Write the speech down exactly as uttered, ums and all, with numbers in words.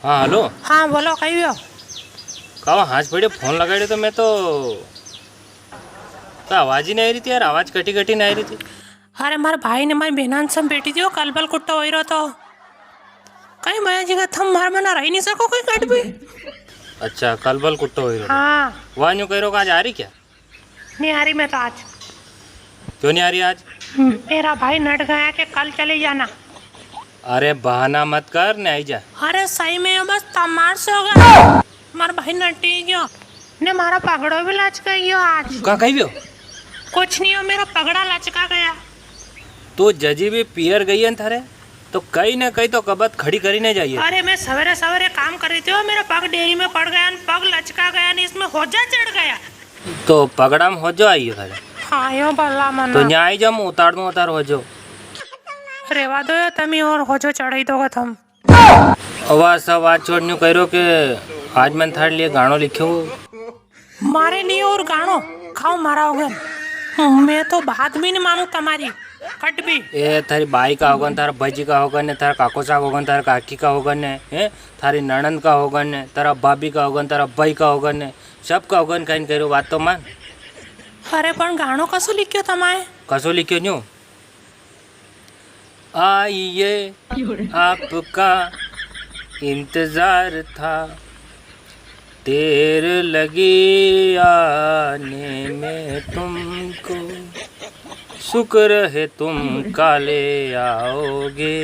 हाँ, हेलो। हाँ, बोलो, कई व्यो? कावा हाथ पड़े फोन लगाड़े तो मैं तो, तो आवाज ही नी आई री थी यार, आवाज कटी कटी नी आई री थी। अरे, मारे भाई ने मारी बेनान से बैठी थी, वो कलबल कुट्टो होई रो तो। कई भैया जी का थम मार मना रही नी सको कोई कट भी। अच्छा, कलबल कुट्टो होई रो। हाँ। वा न्यू कई रो आज आ री क्या? नी आ री मैं तो आज। क्यों नी आ री आज? हम्म, मेरा भाई नट गया कि कल चले जाना। अरे बहाना मत कर, ने आई जा। अरे सही में यो बस तमार से हो गया। मारा भाई नटी गयो। ने मारा पगड़ो भी लचका गयो आज। का कई व्यो? कुछ नी हो, मेरा पगड़ा लचका गया। तू जजी भी पियर गई है न थारे, तो कई ने कई तो कबत खड़ी करी ने जाइए। अरे मैं सवेरे सवेरे काम कर रही थी, मेरा पग डेरी में पड़ गया न, पग लचका गया न, इसमें होजा चढ़ गया। तो पगड़ा में होजो आई है थारे? हाँ, यो भला मना। तो न्याय जम उतार दूं, उतार होजो। रेवा दो यो तमी और होजो चढ़ाई दोगा थम। अवा सब बात छोड़, न्यू कह रहो कि आज मैंने थारे लिए गाणो लिख्यो। मारे लिए और गाणो? खाओ मारा होगन। मैं तो बात भी नी मानू तमारी, कट भी। ए, थारी बाई का होगन, थारा भाजी का होगन, थारा काकोसा का होगन, थारा काकी का होगन, ए, थारी नणंद का होगन, थारा भाभी का होगन, थारा भाई का होगन, सब का होगन, कहीं कह रहो, बात तो मान। अरे पण गाणो कसो लिख्यो तमाए? कसो लिख्यो न्यू? आइए, आपका इंतजार था, देर लगी आने में तुमको, शुक्र है तुम काले आओगे।